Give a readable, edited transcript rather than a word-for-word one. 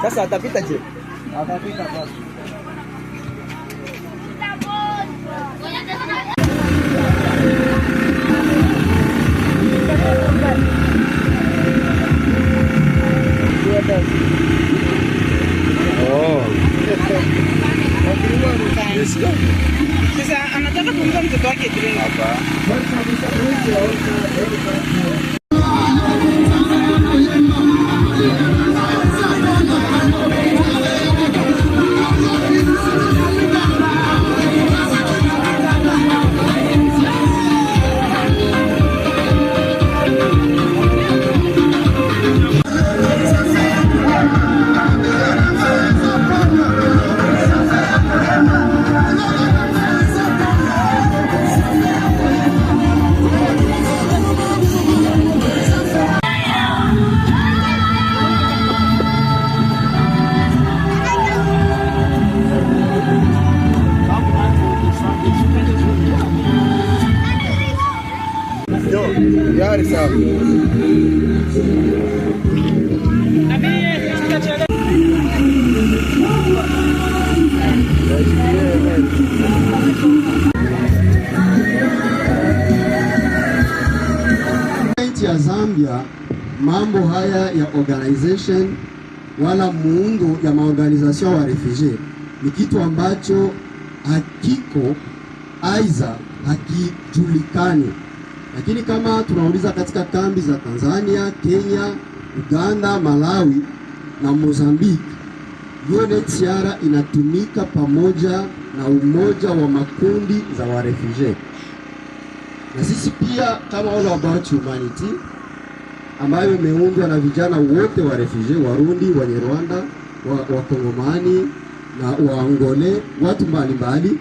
Sasa atapita je? Atapita basi. Oh. Let's go. Sasa anataka kumpa mtoto wake drink. Hapa. Yari sawa. Nchi ya Zambia mambo haya ya organization wala muundo ya maorganization wa refugee ni kitu ambacho hakiko aiza hakijulikani. Lakini kama tunauliza katika kambi za Tanzania, Kenya, Uganda, Malawi na Mozambique, UNHCR inatumika pamoja na umoja wa makundi za wa refugee. Na sisi pia kama All About Humanity ambayo imeundwa na vijana wote wa refugee, Warundi, Wanyarwanda, Wakongomani na Waangole, watu mbalimbali,